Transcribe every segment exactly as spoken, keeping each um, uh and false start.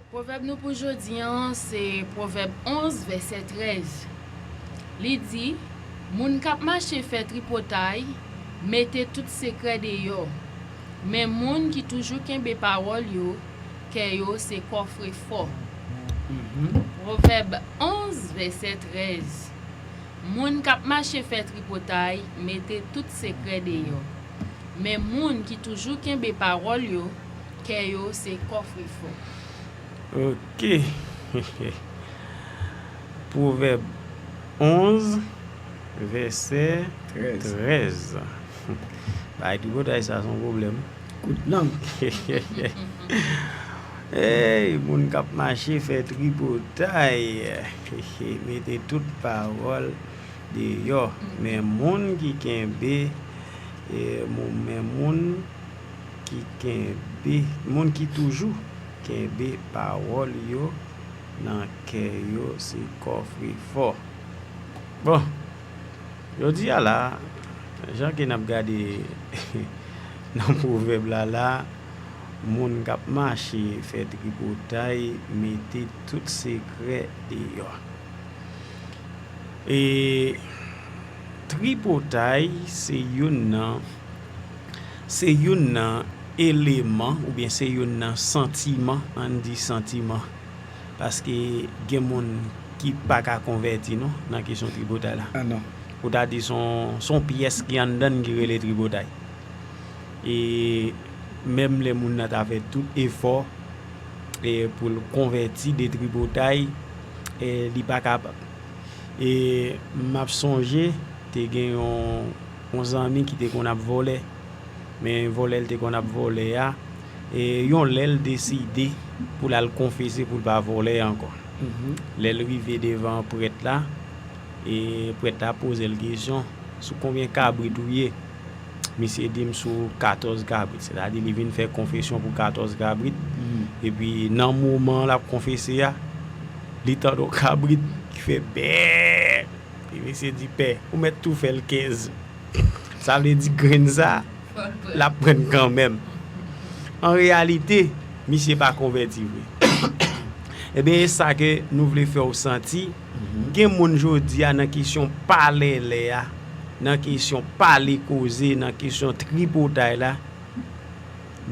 Pwovèb nou pou jodi a se Pwovèb onz, vèsè trèz. Li di, moun k ap mache fè tripotay mete tout sekrè deyò, men moun ki toujou kenbe pawòl yo, kè yo se kòfrefò. Pwovèb onz, vèsè trèz. Moun k ap mache fè tripotay mete tout sekrè deyò, men moun ki toujou kenbe pawòl yo, kè yo se kòfrefò. Ok. Pwovèb onz, vèsè trèz. Bay tripotay sa se yon pwoblèm. Kout lang. Ey, moun k ap mache fè tripotay, mete tout pawòl deyò. Men moun ki kenbe, e, men moun ki kenbe, moun ki toujou kenbe pawòl yo nan kè yo se kòfrefò. Bon, jodi a la, jan ke n ap gade nan pwovèb la la, moun k ap mache fè tripotay mete tout sekrè deyò. E tripotay se youn nan, se youn nan eleman oubyen se youn nan santiman, ann di santiman, paske gen moun ki pa ka konvèti non nan kesyon tripotay la. Ah non. Ou ta di se yon, se yon pyès ki anndan n ki rele tripotay. E menm lè moun nan ta fè tout efò, e pou l konvèti de tripotay, e li pa kapab. E m ap sonje, te gen yon, yon zanmi ki te konn ap vòlè. Men vòlè l te konn ap vòlè a, e yon lè l deside pou l al konfese pou l pa vòlè ankò. Lè l rive devan prèt la, e prèt la poze l kesyon, sou konbyen kabrit ou ye? Misye di m sou katòz kabrit. Sètadi li vin fè konfesyon pou katòz kabrit. Epi nan moman l ap konfese a, li tande yon kabrit ki fè bèè. Epi misye di, pè, ou mèt tou fè l kenz. Sa vle di grenn sa, l ap pran kanmenm. An reyalite, misye pa konvèti vre. Ebyen, e sa ke nou vle fè w santi. Gen moun jodi a nan kesyon palèlè a, nan kesyon pale koze, nan kesyon tripotay la,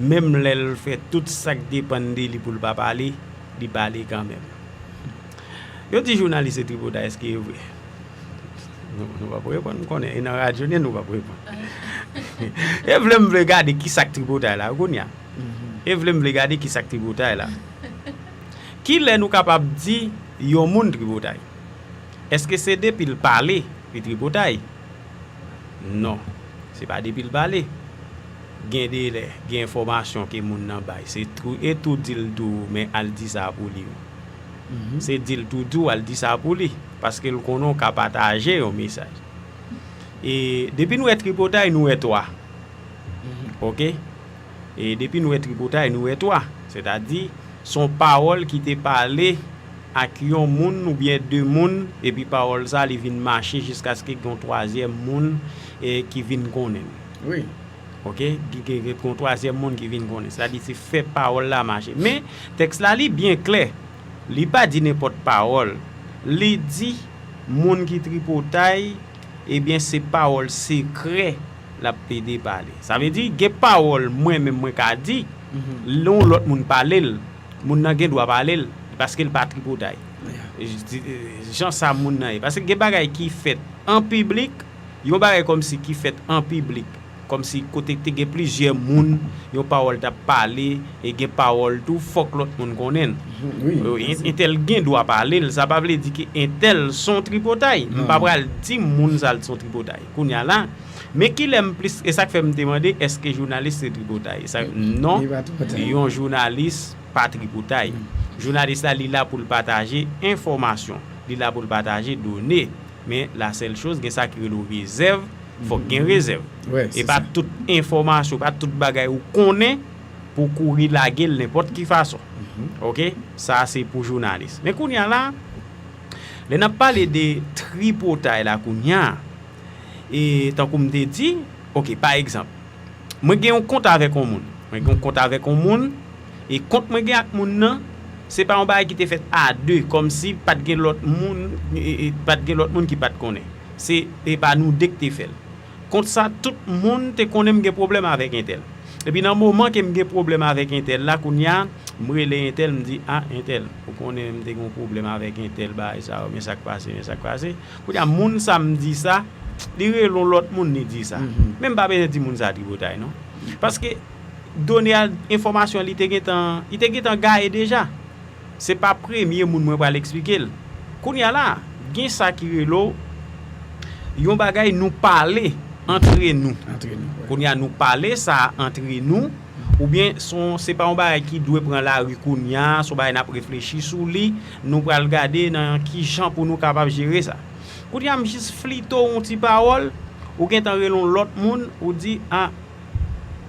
menm lè l fè tout sa k depann de li pou l pa pale, li pale kanmenm. Yo di jounalis se tripotay, èske e vre? Nou, nou p ap reponn, m konnen. E nan radyo n ye, nou p ap reponn. E vle m vle gade ki sa k tripotay la, kounye a. E vle m vle gade ki sa k tripotay la. Ki lè nou kapab di yon moun tripotay? Èske se depi l pale, li tripotay? Non, se pa depi l pale. Gen de lè, gen enfòmasyon ke moun nan bay. Se tou, e tou di l tou, men al di sa pou li. Se di l tou di w al di sa pou li. Paske l konnen w ka pataje yon mesaj. E depi n wè tripotay, nou wè twa. Oke? E depi n wè tripotay, nou wè twa. Sètadi, se yon pawòl ki te pale ak yon moun oubyen de moun, epi pawòl sa a, li vin mache jiskaske gen yon twazyèm moun, e, ki vin konnen l. Wi. Oke? Ki, ki, ki, gen yon twazyèm moun ki vin konnen. Sètadi, se fè pawòl la mache. Men, tèks la, li byen klè. Li pa di nenpòt pawòl. Li di, moun ki tripotay, ebyen, se pawòl sekrè l ap plede pale. Sa vle di, gen pawòl mwen menm mwen ka di, lè yon lòt moun pale l, moun nan gen dwa pale l, paske l pa tripotay. Jan sa moun nan ye. Paske gen bagay ki fèt an piblik, yon bagay kòmsi ki fèt an piblik, kòmsi kote te gen plizyè moun, yon pawòl t ap pale, e gen pawòl tou, fòk lòt moun konnen l. Entèl gen dwa pale l, sa pa vle di ke entèl se yon tripotay. M pa pral di moun sa l se yon tripotay. Kounye a la, men kilè m plis, e sa k fè m te mande, èske jounalis se tripotay? Sa, non, yon jounalis pa tripotay. Jounalis la, li la pou l pataje enfòmasyon, li la pou l pataje done. Men la sèl choz, gen sa ki rele rezèv, fòk gen rezèv. E pa tout enfòmasyon, pa tout bagay ou konnen pou w kouri lage l nenpòt ki fason. Oke? Sa se pou jounalis. Men kounye a la, lè n ap pale de tripotay la kounye a, e tankou m te di, oke, pa egzanp, mwen gen yon kont avèk yon moun. Mwen gen yon kont avèk yon moun, e kont mwen gen ak moun nan, Se pa yon bagay ki te fèt a de, kòmsi pa t gen lòt moun, e, e, pa t gen lòt moun ki pa t konnen. Se, e pa nou de ki te fè l. Kont sa, tout moun te konnen m gen pwoblèm avèk entèl. Epi nan moman ke m gen pwoblèm avèk entèl la, kounye a, m rele entèl, m di, "A, entèl, ou konnen m te gen yon pwoblèm avèk entèl, bagay sa yo, men sa k pase, men sa k pase." Kounye a, moun sa m di sa, li rele yon lòt moun, li di sa. Men m pa bezwen di moun sa tripotay, non. Paske done a, enfòmasyon li te gentan, li te gentan gaye deja. Se pa premye moun mwen pral eksplike l. Kounye a la, gen sa ki rele w yon bagay nou pale antre nou. Antre nou, wi. Kounye a nou pale sa antre nou, oubyen se yon, se pa yon bagay ki dwe pran lari kounye a, se yon bagay n ap reflechi sou li, nou pral gade nan ki jan pou nou kapab jere sa. Kounye a m jis flite w yon ti pawòl, ou gentan rele yon lòt moun, ou di, "A,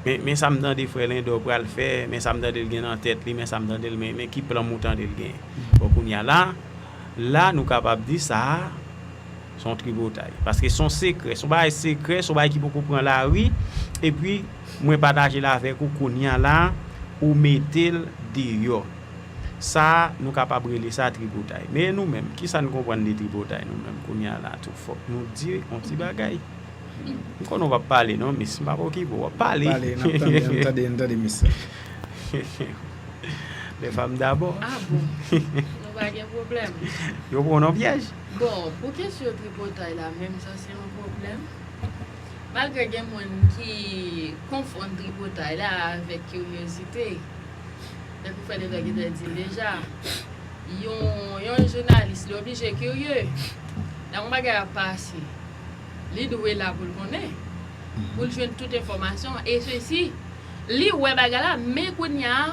men, men sa m tande frè Lendò pral fè, men sa m tande l gen nan tèt li, men sa m tande l, men, men ki plan m ou tande l gen." Bon, kounye a la, la nou kapab di sa a, se yon tripotay. Paske se yon sekrè, se yon bagay sekrè, se yon bagay ki poko pran lari, epi mwen pataje l avèk ou kounye a la, ou mete l deyò. Sa a, nou kapab rele sa tripotay. Men nou menm, kisa n konprann de tripotay nou menm kounye a la tou? Fòk nou di yon ti bagay. M konnen w p ap pale non, mis, m p ap okipe w, w ap pale. Pale, n ap tande, n tande, n tande, mis. Les femmes d'abord. Ah bon? Nou pa gen pwoblèm. Yo pran w nan pyèj. Bon, pou kesyon tripotay la menm, sa se yon pwoblèm. Malgre gen moun ki konfonn tripotay la avèk kiryozite, tankou frè Lendò gentan di l deja, yon, yon jounalis, li oblije kirye. Lè yon bagay ap pase, li dwe la pou l konnen, pou l jwenn tout enfòmasyon. E sesi, li wè bagay la, men kounye a,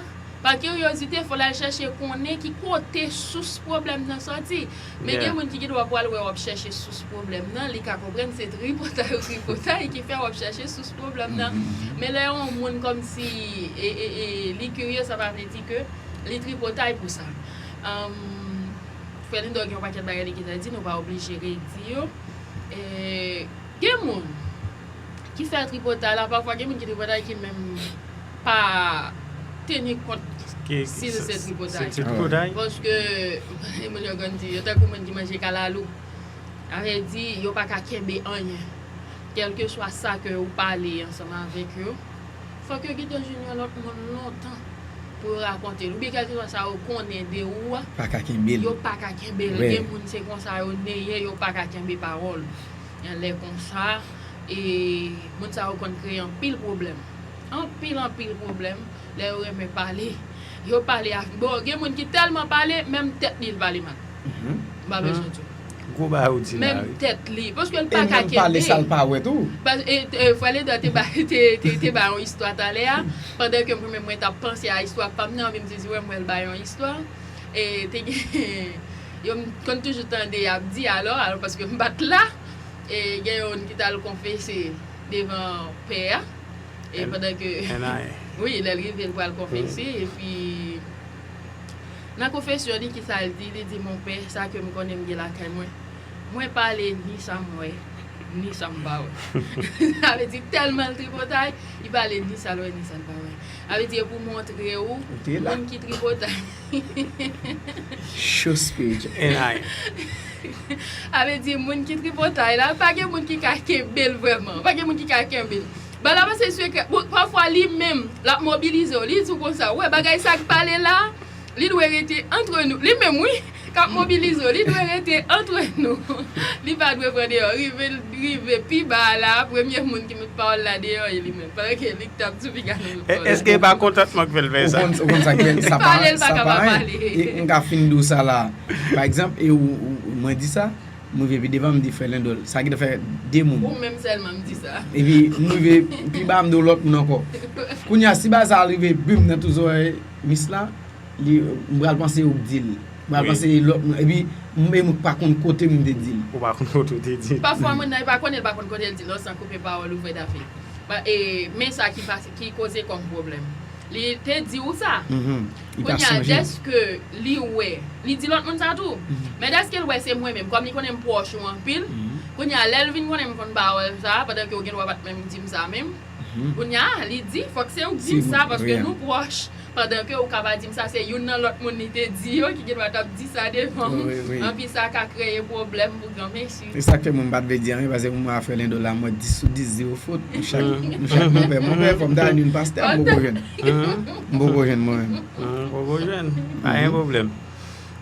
pa kiryozite, fò l al chèche konnen ki kote sous pwoblèm nan sòti. Men gen moun ki gen dwa pral wè w ap chèche sous pwoblèm nan, li ka konprann se tripotay ou tripotay ki fè w ap chèche sous pwoblèm nan. Men lè yon moun kòmsi e, e, e, li kirye, sa pa vle di ke li tripotay pou sa. Frè Lindor gen yon pakèt bagay li gentan di, nou pa oblije redi yo. E, gen moun ki fè tripotay la, pafwa gen moun ki tripotay ki menm pa teni kont si l se tripotay. Paske moun yo konn di, yo tankou moun ki manje kalalou. Sa vle di, yo pa ka kenbe anyen. Kèlkeswa sa ke ou pale ansanm avèk yo, fòk yo gentan jwenn yon lòt moun lontan pou yo rakonte l. Oubyen kèlkeswa sa yo konnen de ou a, yo pa ka kenbe l. Gen moun se konsa yo ne ye, yo pa ka kenbe pawòl. Lè konsa, e, moun sa yo konn kreye anpil pwoblèm. Anpil, anpil pwoblèm. Lè yo renmen pale, yo pale ak, bon, gen moun ki tèlman pale, menm tèt li, l pale mal. M pa bezwen di w. Gwo bagay ou di la, wi. Menm tèt li, paske l pa ka kenbe. E menm pale sa l pa wè tou. Frè Lindor te ba, te, te, te ba yon istwa talè a, pandan ke mwen menm mwen t ap panse a istwa pa m nan, anvi m sezi wè m wè l ba yon istwa. E te gen, yo m konn toujou tande y ap di, alò, alò, paske m pa t la, e gen youn ki t al konfese devan pè a. E pandan ke, wi, lè l rive, l pral konfese, epi nan konfesyon li, kisa l di? Li di, "Mon pè, sa ke m konnen m gen lakay mwen, mwen pale ni sa m wè, ni sa m pa wè." Sa vle di, tèlman l tripotay, li pale ni sa l wè, ni sa l pa wè. Sa vle di, e pou montre w, moun ki tripotay. Show speech. Sa vle di, moun ki tripotay la, pa gen moun ki ka kenbe l vrèman. Pa gen moun ki ka kenbe l. Bagay la pase sekrè. Bon, pafwa li menm, l ap mobilize w. Li di w konsa, ou wè bagay sa k pale la, li dwe rete antre nou. Li menm, wi, k ap mobilize w. Li dwe rete antre nou. Li pa dwe pran deyò. Rive, rive pi ba a la, premye moun ki met pawòl la deyò, e li menm. Pandan ke li k t ap sou piga nan pawòl la. Èske e pa kontantman k fè l fè sa? Ou konn, ou konn sa k fè l? Sa pa, sa pa, e m ka fin di w sa la. Pa egzanp, e ou, ou, mwen di sa, m rive pi devan, m di frè Lindor, sa ki te fè de moun. Ou menm sèlman m di sa. Epi m rive pi ba, m di w lòt moun ankò. Kounye a, si bagay sa rive, bim, nan tou zòrèy mis la, li, m pral panse ou k di l. M pral panse lòt moun. Epi m, e m pa konn kote m te di l. Ou pa konn kote w te di l. Pafwa, moun nan, e pa konnen, l pa konn kote l di l, non, san koupe pawòl ou, frè Dafe. E, men sa ki pase, ki koze kòm pwoblèm. Li te di w sa. Kounye a, dèske li wè, li di lòt moun sa tou. Men dèske l wè se mwen menm, kòm li konnen m pwòch ou anpil, kounye a, lè l vin konnen m konn pawòl sa, pandan ke w gen dwa pa t menm di m sa menm, kounye a, li di, fòk se ou k di m sa, paske nou pwòch. Pandan ke ou ka pa di m sa, se youn nan lòt moun li te di yo ki gen dwa t ap di sa devan m. Anpi sa ka kreye pwoblèm pou granmesi. Se sa k fè mwen m pa t vle di anyen, paske pou mwen afè lendo la, mwen dis sou dis, zewo fot. Nou chak, nou chak, mwen pè, mwen pè, fò m ta jwenn youn pastè, m poko jwenn. M poko jwenn mwen menm. Poko jwenn. Pa gen pwoblèm.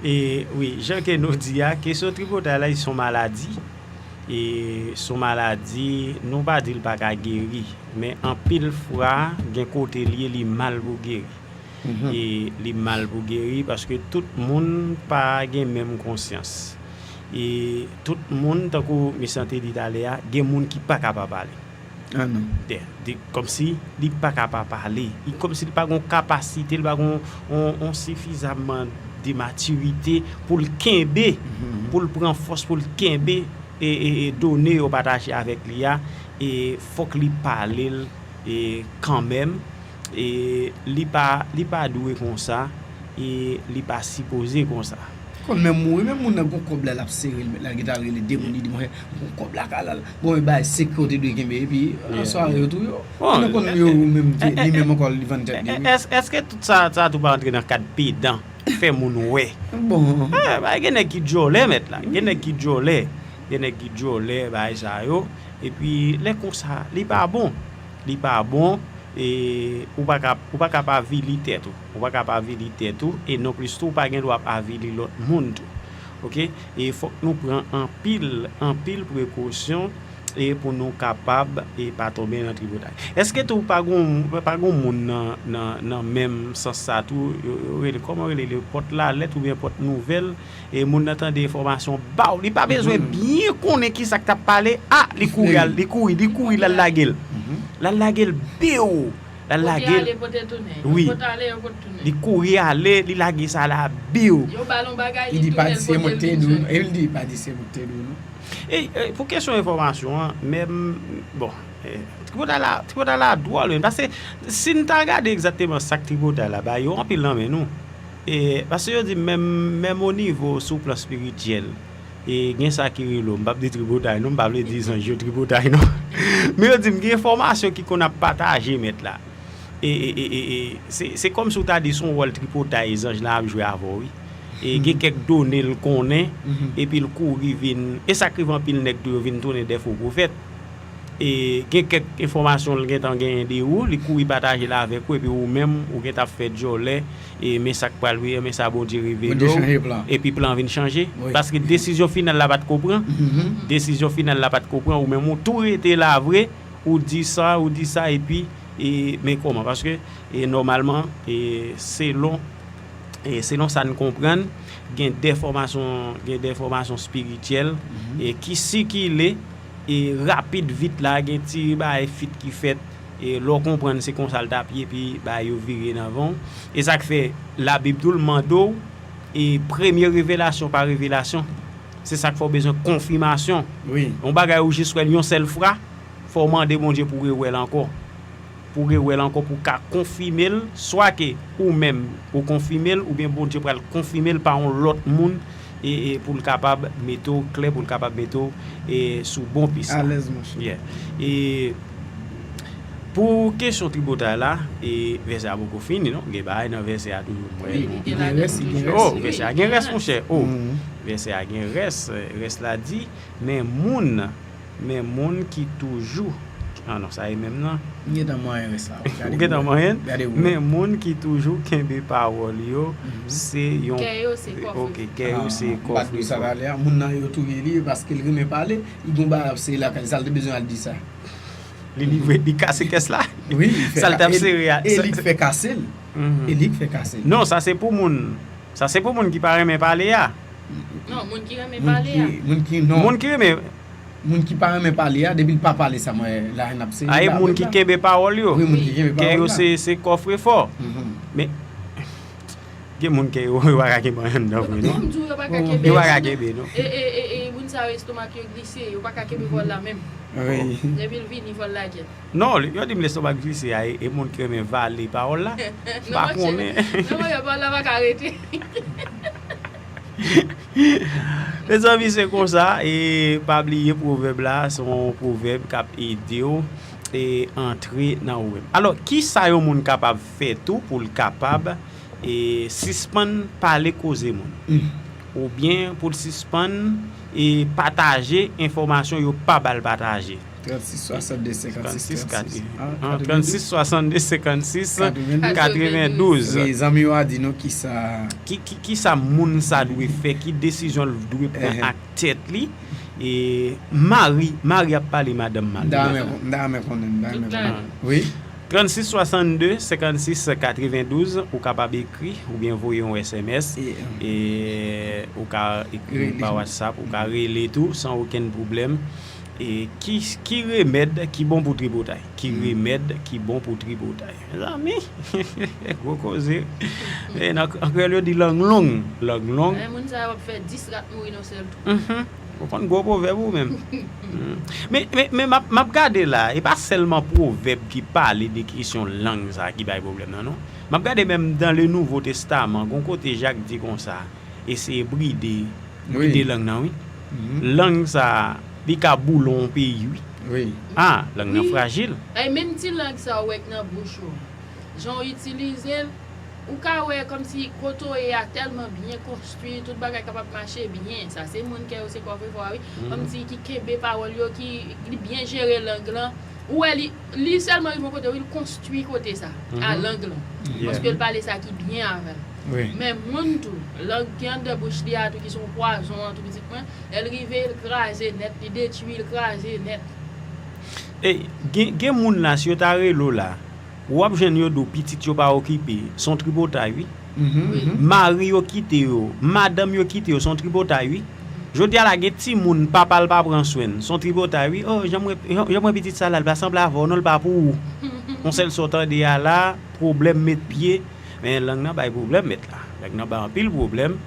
E wi, jan ke nou di a, kesyon tripotay la, se yon maladi. E se yon maladi, nou pa di l pa ka geri, men anpil fwa, gen kote l ye, li mal pou geri. E li mal pou geri, paske tout moun pa gen menm konsyans. E tout moun, tankou mesye an te di talè a, gen moun ki pa ka pa pale. Ah non. De, de, kòmsi li pa ka pa pale. Li kòmsi li pa gon kapasite, li pa gon on, on sifizamman de matirite pou l kenbe, pou l pran fòs, pou l kenbe e, e, e done yo pataje avèk li a, e fòk li pale l e kanmenm, e li pa, li pa dwe konsa, e li pa sipoze konsa. Konn menm mouri, menm moun nan gon kòb la, l ap sere l, l gentan rele de moun, li di, "Monchè, gon kòb la ka la." Bon, e bay sek kote dwe kenbe, epi nan sware yo tou yo. Bon, moun nan konn yo menm, li menm ankò, li vann tèt li, wi. Èske tout sa, sa tou pa antre nan kad pedan? Fè moun wè. Bon. Eh, bay gen nèg ki djòlè, mèt la. Gen nèg ki djòlè. Gen nèg ki djòlè, bay sa yo. Epi, lè konsa, li pa bon. Li pa bon. E ou pa ka, ou pa ka pa avili tèt ou. Ou pa ka pa avili tèt ou. E non plis tou, ou pa gen dwa ap avili lòt moun tou. Oke? E fòk nou pran anpil, anpil prekosyon e pou nou kapab e pa tonbe nan tripotay. Èske tou pa gon, pa gon moun nan, nan, nan menm sans sa tou, yo, yo rele, kòman yo rele li, pòt lalèt oubyen pòt nouvèl, e moun nan tande enfòmasyon, baw, li pa bezwen byen konnen ki sa k t ap pale, a, li kouri al, li kouri, li kouri l al lage l. L al lage l, biw! L al lage l. Wi. Li kouri ale, li lage sa la, biw! Li di pa di se mwen k te di w, e li di pa di se mwen k te di w, non. E, e, pou kesyon enfòmasyon an, men, bon, e, tripotay la, tripotay la dwòl, men, paske si n ta gade egzakteman sa k tripotay la ba yo, anpil nan men nou. E, paske yo di menm, menm o nivo sou plan espirityèl, e, gen sa ki rele, m p ap di tripotay non, m pa vle di zanj yo tripotay non. Men yo di m gen enfòmasyon ki konn ap pataje mèt la. E, e, e, e, e, se, se kòmsi w ta di se yon wòl tripotay zanj la ap jwe avè w, wi. E gen kèk done l konnen, epi l kouri vin, e sa k rive anpil nèg tou yo vin tounen dèfo pwofèt. E gen kèk enfòmasyon l gentan genyen de ou, li kouri pataje l avèk ou, epi ou menm, ou gentan ap fè djòlè, e men sa k pral rive, men sa Bondye revele w, epi plan an vin chanje. Paske desizyon final la pa t ko pran. Desizyon final la pa t ko pran, ou menm ou tou rete la vre, ou di sa, ou di sa, epi, e, men kòman? Paske, e, nòmalman, e, selon, e, selon sa n konprann, gen de fòmasyon, gen de fòmasyon espirityèl, e, ki sikile, e, rapid, vit la, gen ti bagay fit ki fèt, e, lè w konprann se konsa l t ap ye, epi bagay yo vire nan van w. E sa k fè Labib tou l mande w, e, premye revelasyon pa revelasyon. Se sa k fè w bezwen konfimasyon. Yon bagay ou jis wè l yon sèl fwa, fò w mande Bondye pou w rewè l ankò. Pou w rewè l ankò, pou w ka konfime l, swa ke ou menm ou konfime l, oubyen Bondye pral konfime l pa yon lòt moun, e, e pou l kapab mete w klè, pou l kapab mete w, e, sou bon pis la. Alèz, monchè. Yeah. E pou kesyon tripotay la, e vèsè a poko fini, non? Gen bagay nan vèsè a toujou, m wè. Wi, li gen rès, li gen rès. Oh, vèsè a gen rès, monchè. Oh, vèsè a gen rès. Rès la di, men moun Men moun ki toujou, ah non, sa e menm nan. M gentan manyen rès la. Ou gentan manyen? Men moun ki toujou kenbe pawòl yo, se yon... Kè yo se kòfre. Ok, kè yo se kòfre. Moun nan yo touye li paske l renmen pale, li gon bagay ap sere lakay li, sa l te bezwen al di sa? Li livre, li kase kès la? Wi, li fè. Sa l t ap sere a, e li k fè kase l. E li k fè kase l. Non, sa se pou moun, sa se pou moun ki pa renmen pale a. Non, moun ki renmen pale a. Moun ki, non. Moun ki renmen Moun ki pa renmen pale a, depi l pa pale sa, mwen, la n ap sere. Aye, moun ki kenbe pawòl yo. Wi, moun ki kenbe pawòl la. Kè yo se, se kòfrefò. Men, gen moun kè yo, yo pa ka kenbe anyen anndan vre, non. Non, m di w, yo pa ka kenbe. Yo pa ka kenbe, non. E, e, e, e, moun sa yo estomak yo glise, yo pa ka kenbe vòl la menm. Wi. Depi l vini, vòl la gèt. Non, yo di m lestomak glise a, e, e moun ki renmen vale pawòl la. M pa konnen. Non, monchè, pawòl la pa ka rete. Mezanmi, se konsa, e pa bliye pwovèb la, se yon pwovèb k ap ede w, e antre nan ou menm. Alò, ki sa yon moun kapab fè tou pou l kapab e sispann pale koze moun? Oubyen pou l sispann e pataje enfòmasyon yo pa ba l pataje? Trannsis swasannde senkansis trannsis. Trannsis swasannde senkansis katrevendouz. Wi, zanmi yo a di nou kisa. Ki, ki, kisa moun sa dwe fè? Ki desizyon l dwe pran ak tèt li? E mari, mari ap pale madanm mal. M ta renmen, m ta renmen konnen, m ta renmen konnen. Wi. Trannsis swasannde senkansis katrevendouz, ou kapab ekri oubyen voye yon S M S. E ou ka ekri pa WhatsApp, ou ka rele tou san okenn pwoblèm. E ki, ki remèd ki bon pou tripotay? Ki remèd ki bon pou tripotay? Mezanmi, gwo koze. E nan, an kreyòl yo di lang long, lang long. Moun sa yo ap fè dis rat mouri nan sèl twou. Ou konn gwo pwovèb ou menm. Men, men, men m ap, m ap gade la, e pa sèlman pwovèb ki pale de kesyon lang sa ki bay pwoblèm nan, non. M ap gade menm dan le Nouvo Testaman, gon kote Jak di konsa, eseye bride, bride lang nan, wi. Lang sa, li ka boule yon peyi, wi. Ah, lang nan frajil. Ay, menm ti lang sa ou wè k nan bouch ou, jan w itilize l, ou ka wè kòmsi kote w ye a tèlman byen konstwi, tout bagay kapab mache byen. Sa se moun kè yo se kòfrefò a, wi. Kòmsi ki kenbe pawòl yo, ki li byen jere lang lan. Ou wè li, li sèlman rive yon kote, wi, li konstwi kote sa, a lang lan. Paske l pale sa ki byen avè l. Men moun tou, lang ki anndan bouch li a tou, ki se yon pwazon an tou, pitit mwen, lè l rive, l kraze nèt, li detwi, l kraze nèt. E gen, gen moun la, si yo ta rele w la, w ap jwenn yo di w pitit yo pa okipe, s on tripotay, wi. Mari yo kite yo, madanm yo kite yo, s on tripotay, wi. Jodi a la, gen timoun, papa l pa pran swen l, s on tripotay, wi. Oh, jan m wè, jan, jan m wè pitit sa la, l pa sanble avè w, non, l pa pou ou. Yon sèl sa w tande a la, pwoblèm met pye, men lang nan bay pwoblèm, mèt la. Lang nan bay anpil pwoblèm,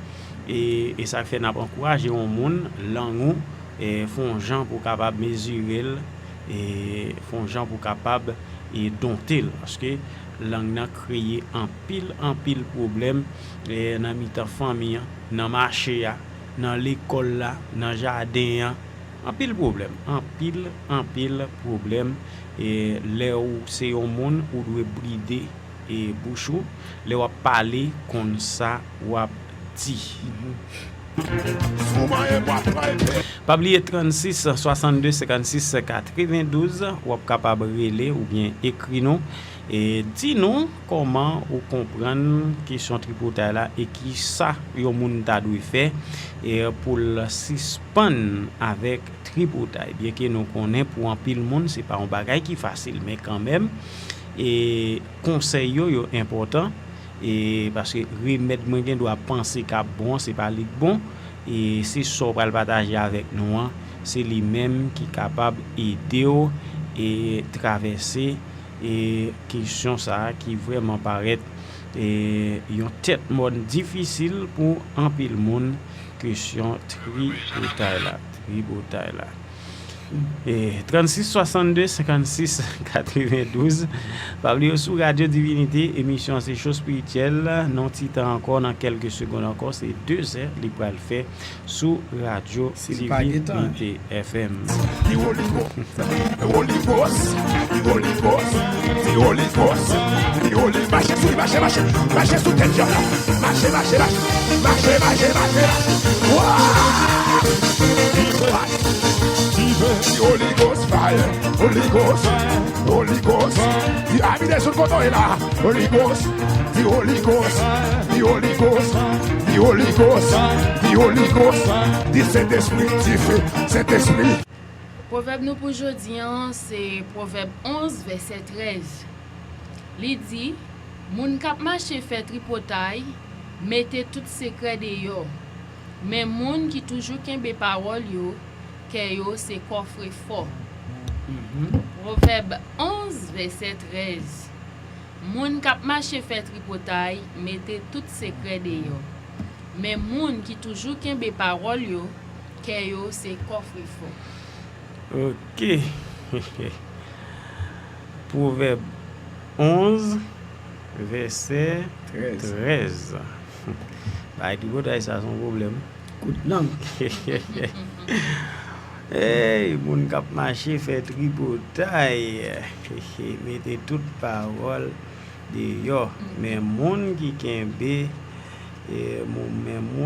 e, e sa fè n ap ankouraje yon moun, lang ou, e, fè yon jan pou w kapab mezire l, e, fè yon jan pou w kapab, e, donte l, paske lang nan kreye anpil, anpil pwoblèm, e, nan mitan fanmi an, nan mache a, nan lekòl la, nan jaden an, anpil pwoblèm, anpil, anpil pwoblèm, e, lè ou se yon moun, ou dwe bride, e, bouch ou, lè w ap pale, konn sa w ap di. Pa bliye trannsis swasannde senkansis katrevendouz, w ap kapab rele oubyen ekri nou, e di nou kòman ou konprann kesyon tripotay la e kisa yon moun ta dwe fè, e pou l sispann avèk tripotay. Byenke nou konnen pou anpil moun, se pa yon bagay ki fasil, men kanmenm, e konsèy yo, yo enpòtan, e paske remèd mwen gen dwa panse k ap bon, se pa li k bon, e se sa w pral pataje avèk nou an, se li menm ki kapab ede w e travèse e kesyon sa a ki vrèman parèt, e yon tèt mòn difisil pou anpil moun, kesyon tripotay la, tripotay la. E trannsis swasannde senkansis katrevendouz. Pa bliye sou Radyo Divinite, emisyon an se Cho Espirityèl. Nan yon ti tan ankò, nan kèlke segonn ankò, se de zè li pral fè sou Radyo Divinite F M. Di Holy Ghost, di Holy Ghost, di Holy Ghost, di Holy, mache sou li, mache, mache, mache sou tèt djab la. Mache, mache, mache, mache, mache, mache, mache. Wa! Di Holy Ghost fire, Holy Ghost, Holy Ghost. Di abi de sou kote w ye la. Holy Ghost, di Holy Ghost, di Holy Ghost, di Holy Ghost, di Holy Ghost, di Sentespri, dife, Sentespri. Pwovèb nou pou jodi an, se Pwovèb onz, vèsè trèz. Li di, moun k ap mache fè tripotay, mete tout sekrè deyò. Men moun ki toujou kenbe pawòl yo, kè yo se kòfrefò. Pwovèb onz, vèsè trèz. Moun k ap mache fè tripotay, mete tout sekrè deyò. Men moun ki toujou kenbe pawòl yo, kè yo se kòfrefò. Ok. Pwovèb onz, vèsè trèz. Bay tripotay sa, se yon pwoblèm. Kout lang. Ey, moun k ap mache fè tripotay, mete tout pawòl deyò. Men moun ki kenbe, e, moun, men moun